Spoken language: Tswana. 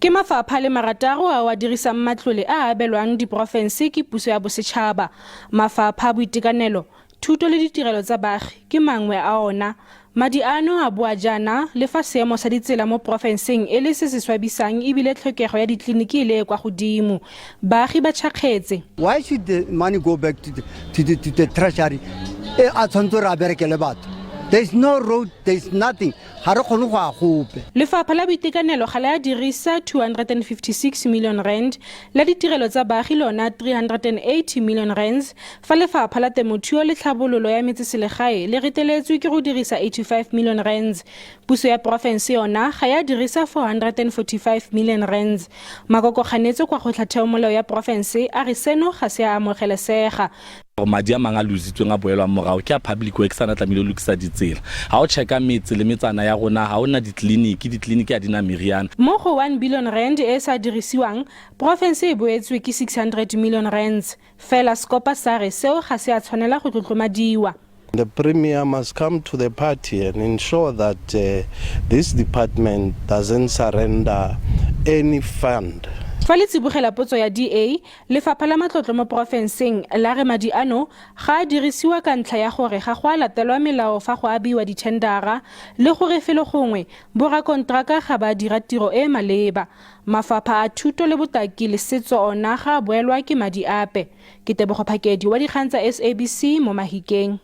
Ke mafapha a le marataro ao a dirisang matlole a a abelwang diporofense ke puso ya bosetšhaba. Mafapha a boitekanelo, thuto le ditirelo tsa baagi ke mangwe a ona. Madi ano a boa jaana le fa seemo sa ditsela mo porofenseng e le se se swabisang ebile tlhokego ya ditleliniki e le e kwa godimo. Baagi ba tšhakgetse. Why should the money go back to the, to the, to the treasury e a tshwanetse gore a berekele batho? There is no road, there is nothing. Ga re kgone go ya gope. Lefapha la Boitekanelo ga le a dirisa R256 million, la Ditirelo tsa Baagi lona R380 million, fa Lefapha la Temothuo le Tlhabololo ya Metseselegae le reteletswe ke go dirisa R85 million. Puso ya porofense yona ga ya dirisa R445 million. Makoko kganetso kwa kgotlatheomolao ya porofense a re seno ga se a amogelesega. Gore madi a mangwe a lositsweng a boelwang morago ke a public works a na tlamehile o lokisa ditsela. Ga o checka metse le metsana ya rona, ga o na ditleliniki, ditleliniki ga di na meriana. Mo go R1 billion e e sa dirisiwang, porofense e boetswe ke R600 million. Fela Scopa sa re seo ga se a tshwanela go tlotlomadiwa. The Premier must come to the party and ensure that this department doesn't surrender any fund. Fa le tsibogela potso ya DA, Lefapha la Matlotlo mo porofenseng la re madi ano ga a dirisiwa ka ntlha ya gore ga go a latelwa melao fa go abiwa dithendara le gore felo gongwe borakonteraka ga ba dira tiro e e maleba. Mafapha a thuto le botaki le setso ona ga a boelwa ke madi ape. Ke Tebogo Phakedi wa dikgang tsa SABC mo Mahikeng.